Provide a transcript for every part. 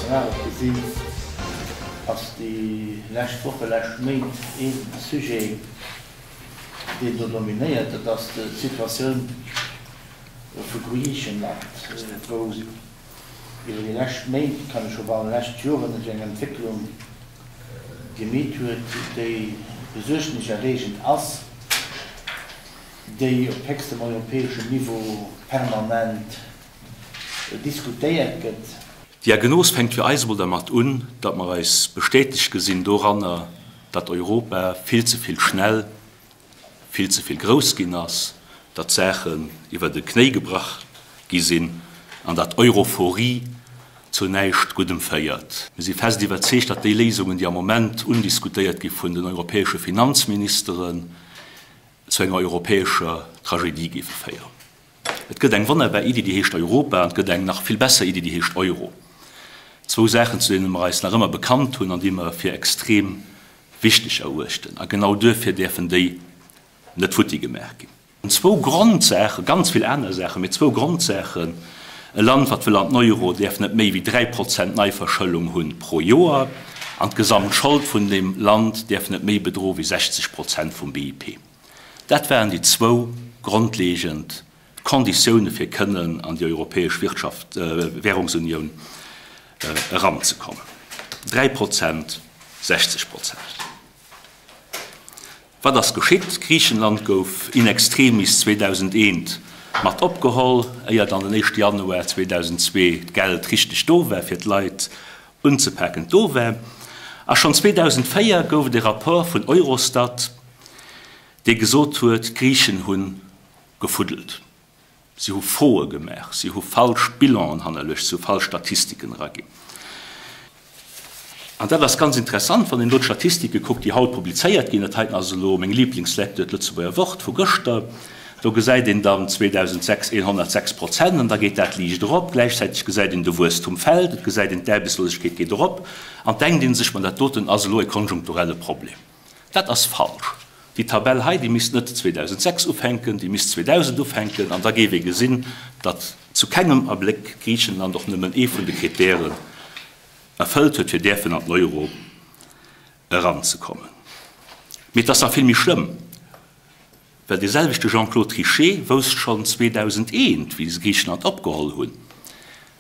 International och gesinn, ass déi lescht Woche, lescht Méint ee Sujet, deen do dominéiert, dat ass d'Situatioun vu Griichenland, wou iwwer déi lescht Méint, kann ech scho bal lescht Joren, sech eng Entwécklung gemeet huet, déi besuergniserreegend ass, déi op héchstem europäeschem Niveau permanent diskutéiert gëtt. D'Diagnos fänkt fir eis emol dermat un, datt mer eis bestätegt gesinn doranner, datt Europa vill ze vill schnell, vill ze vill grouss ginn ass, datt Saachen iwwer de Knéi gebrach gi sinn an datt Europhorie zu näischt Guddem féiert. Mir si fest iwwerzeegt, datt déi Léisungen, déi am Moment undiskutéiert gi vun den europäesche Finanzministeren, zu enger europäescher Tragedie géife féieren. Et gëtt eng wonnerbar Iddi, déi heescht Europa, an et gëtt eng nach vill besser Iddi, déi heescht Euro. Zwou Saachen, zu deene mer eis nach ëmmer bekannt hunn an déi mer fir extrem wichteg eruechten. A genau duerfir däerfen déi net futti gemaach ginn. Zwou Grondsaachen, ganz vill aner Saachen, mee zwou Grondsaachen, E Land, wat wëll an den Euro, däerf net méi wéi 3 Prozent Neiverschëllung hunn pro Joer, an d'Gesamtschold vun deem Land däerf net méi bedroe wéi 60 Prozent vum BIP. Dat waren déi zwou grondlegend Konditioune fir kënnen an déi europäesch Wirtschaft, Währungsunioun eranzekommen. 3 Prozent, 60 Prozent. Wat ass geschitt? Griichenland gouf in extremis 2001 mat opgeholl, éier dann den éischte Januar 2002 d'Geld richteg do war, fir d'Leit unzepaken, do war. A schonn 2004 gouf et e Rapport vun Eurostat, dee gesot huet, d'Griichen hu gefuddelt, si hu Fauxe gemaach, si hu falsch Bilanen hannerluecht, si hu falsch Statistiken eraginn. An dat ass ganz interessant, wann een elo d'Statistike kuckt, déi haut publizéiert ginn. Dat heiten ass elo meng Liblingslecture, d'Lëtzebuerger Wort vu gëschter. Do gesäit een dann 2006 106 Prozent an da geet dat liicht erop. Gläichzäiteg gesäit een, de Wuesstum fält, et gesäit een, d'Aarbechtslosegkeet geet erop. An denkt ee sech, ma dat doten ass elo e konjunkturelle Problem. Dat ass falsch. Déi Tabell hei, déi misst net 2006 ufänken, déi misst 2000 ufänken an da géif ee gesinn, datt zu kengem Abléck Griichenland och nëmmen ee vun de Kritären erfëllt huet, fir däerfen an den Euro eranzekommen. Mee et ass nach vill méi schlëmm. Well dee selwechte Jean-Claude Trichet wousst schonn 2001, wéi se Griichenland opgeholl hunn,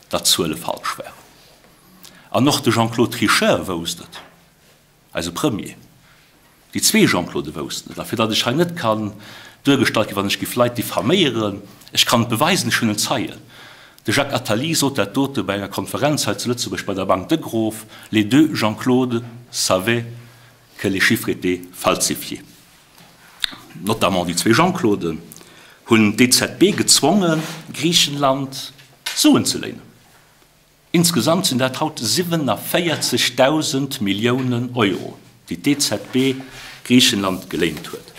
datt d'Zuele falsch waren. An och de Jean-Claude Tricheur wousst et, eise Premier. Déi zwee Jean-Claude woussten et. A fir datt ech hei net kann duergestallt ginn, wann ech géif Leit diffaméieren, ech kann et beweisen, ech hunn en Zeien. De Jacques Attali sot dat dote bei enger Konferenz hei zu Lëtzebuerg bei der Bank Degroof, Les deux Jean-Claude savaient que les chiffres étaient falsifiés. Notamment déi zwee Jean-Clauden hunn d'EZB gezwongen, Griichenland Suen ze léinen. Insgesamt sinn dat haut 47.000 Milliounen Euro, déi d'EZB Griichenland geléint huet.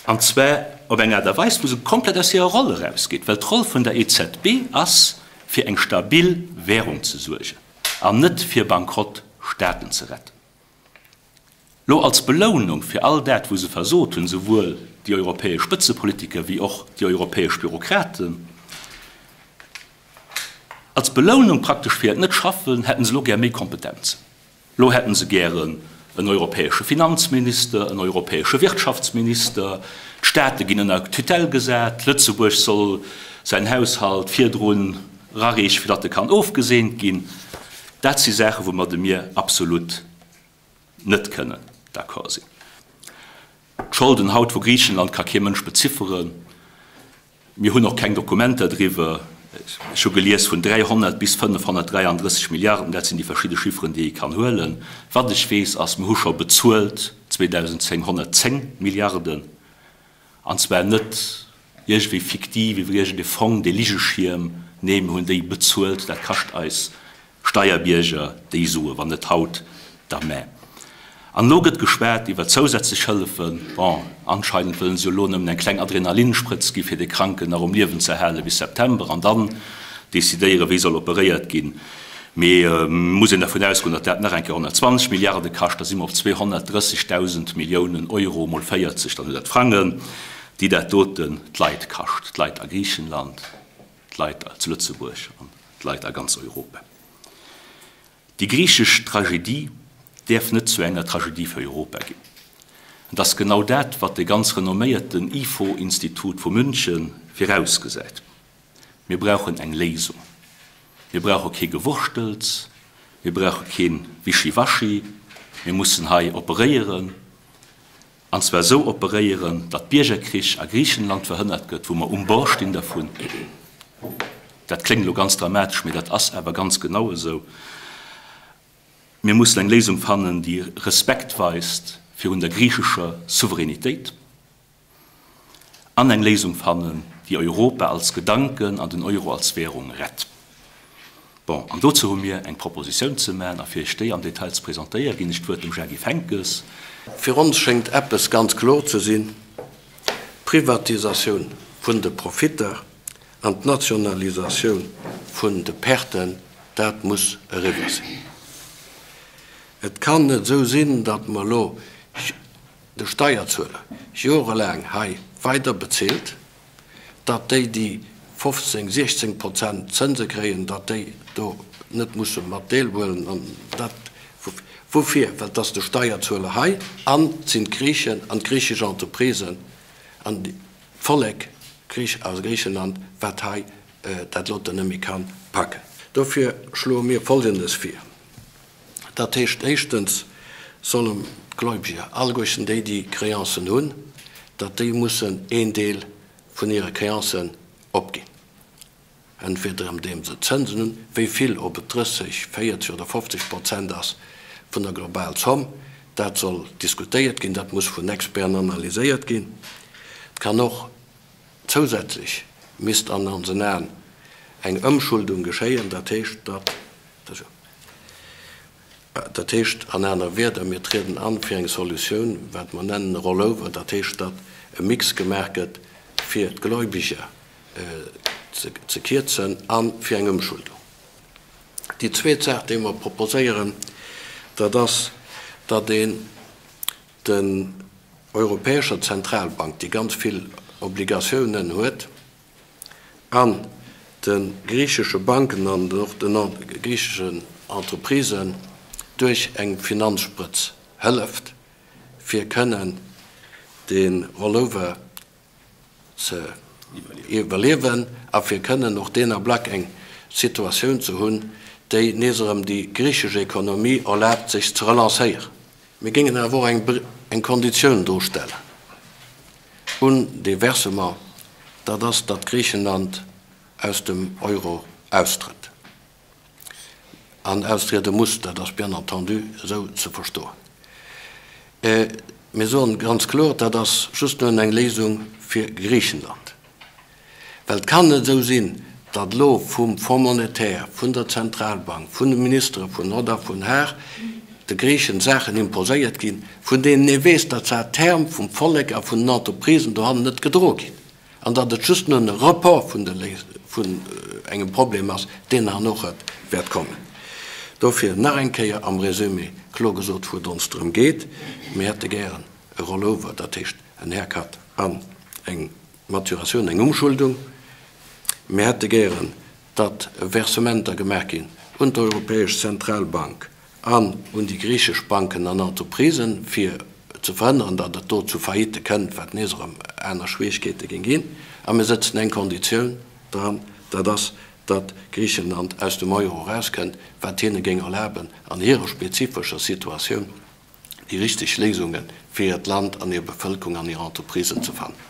An zwar op eng Aart a Weis, wou se komplett aus hirer Roll erausgeet, well d'Roll vun der EZB ass, fir eng stabil Währung ze suergen an net fir bankrott Staaten ze retten. Lo als Belounung fir all dat wou se versot hunn, souwuel déi europäesch Spëtzepolitiker wéi och déi europäesch Bürokraten, als Belounung praktesch fir hiert Net-Schaffen, hätten se lo gär méi Kompetenzen. Lo hätten se gären en europäesche Finanzminister, en europäesche Wirtschaftsminister, d'Staate ginn ënner Tutelle gesat, Lëtzebuerg soll säin Haushalt virdrun erareeche fir datt e kann ofgeseent ginn. Dat si Saachen, woumadde mir absolut net kënnen d'accord sinn. D'Scholden haut vu Griichenland ka kee Mënsch bezifferen. Mir hunn och keng Dokumenter driwwer. Ech hu gelies vun 300 bis 533 Milliarden, dat sinn déi verschidde Chifferen, déi ee kann huelen. Wat ech weess ass, mir hu scho bezuelt 2010 110 Milliarden. An zwar net iergendwéi fiktiv iwwer iergend e Fong, dee Ligeschierm, nee, mir hunn déi bezuelt, dat kascht eis Steierbierger déi Sue, wann net haut, da mä. An elo gëtt geschwat iwwer zousätzlech Hëllefen. Bon, anscheinend wëllen se jo elo nëmmen eng kleng Adrenalinsprétz gi fir de Kranken nach um Liewen ze hale bis September an dann decidéieren, wéi soll operéiert ginn. Mee muss een dervun ausgoen, datt dat nach eng Kéier 120 Milliarde kascht, da si mer op 230.000 Milliounen Euro mol 40, dann hutt Der d'Frangen, déi dat doten d'Leit kascht, d'Leit a Griichenland, d'Leit zu Lëtzebuerg an d'Leit a ganz Europa. Déi griichesch Tragedie däerf net zu enger Tragedie fir Europa ginn. Et ass genau dat, wat de ganz renomméierten Ifo-Institut vu München virausgesäit. Mir brauchen eng Léisung. Mir brauche kee Gewurschtels, mir brauche kee Wischiwaschi. Mir mussen hei operéieren, an zwar esou operéieren, datt Biergerkrich a Griichenland verhënnert gëtt, wou mer um Bord stinn dervun. Dat kléngt elo ganz dramatesch, mee dat ass awer ganz genau esou. Mir mussen eng Léisung fannen, déi Respekt weist virun der griichescher Souveränitéit an eng Léisung fannen, déi Europa als Gedanken an den Euro als Währung rett. Bon, an dozou hu mir eng Propositioun ze maachen, a fir Iech déi am Detail ze presentéieren, ginn ech d'Wuert dem Jacques Fenckes. Fir ons schéngt eppes ganz kloer ze sinn, D'Privatisatioun vun de Profitter an d'Nationalisatioun vun de Perten, dat muss eriwwer sinn. Et kann net esou sinn, datt mer elo de Steierzueler jorelaang hei weider bezilt, datt déi, déi 15, 16 Prozent Zënse kréien, datt déi do net musse mat deelhuelen. An dat woufir? Well et ass de Steierzueler hei an et sinn d'Griichen an d'griichesch Entreprisen an d'Vollek a Griichenland, wat hei dat Lotto net méi ka packen. Dofir schloe mir Folgendes vir, Dat heescht, éischtens sollen d'Gläubiger, alleguerten déi, déi Créancen hunn, datt déi mussen een Deel vun hire Créancen opginn. Entweder andeem se Zënsen hunn, wéi vill, ob et 30, 40 oder 50 Prozent ass vun der global Zomm, dat soll diskutéiert ginn, dat muss vun Experten analyséiert ginn. Et kann och zousätzlech, misst an onsen Aen eng Ëmschuldung geschéien, dat heescht, datt, dat heescht an aner Wierder, mir trieden an fir eng Solutioun, wat mer nennen e Rollover, dat heescht, datt e Mix gemaach gëtt fir d'Gläubiger ze kierzen a fir eng Ëmschuldung. Déi zweet Saach, déi mer proposéieren, dat ass, datt een der Europäescher Zentralbank, déi ganz vill Obligatiounen huet, an de griichesche Banken an och de griicheschen Entreprisen duerch eng Finanzsprëtz hëlleft, fir kënnen de Rollover ze iwwerliewen a fir kënnen och deen Ablack eng Situatioun ze hunn, déi nees erëm déi griichesch Ekonomie erlaabt, sech ze relancéieren. Mir géingen awer och eng Konditioun do stellen un dee Versement, dat ass, datt Griichenland aus dem Euro austrëtt. An austriede muss, dat ass bien entendu esou ze verstoen. Mir soen ganz kloer, dat ass just nëmmen eng Léisung fir Griichenland, well et kann net esou sinn, datt elo vum Fonds monétaire, vun der Zentralbank, vun de Ministere vun Haut a vun Haag de Griichen Saachen imposéiert ginn, vun deenen ee weess, datt se à terme vum Vollek a vun den Entreprisen dohannen net gedroe ginn. An datt et just nëmmen e Report vun de vun engem Problem ass, deen herno och wäert kommen. Dofir nach eng Kéier am Résumé kloer gesot, wou et ons drëm geet. Mir hätte gären e Rollover, dat heescht en Haircut an eng Maturatioun, eng Umschuldung. Mir hätte gären, datt Versementer gemaach ginn un d'Europäesch Zentralbank an un déi griichesch Banken an Entreprisen, fir ze verhënneren, datt et do zu Faillite kënnt, wat nees erëm aner Schwierigkeete géing ginn. A mir sëtzen eng Konditioun dran, dat ass, datt Griichenland aus dem Euro erauskënnt, wat hinne géing erlaben, an hirer spezifescher Situatioun déi richteg Léisunge fir hiert Land an hir Bevëlkerung an hir Entreprisen ze fannen.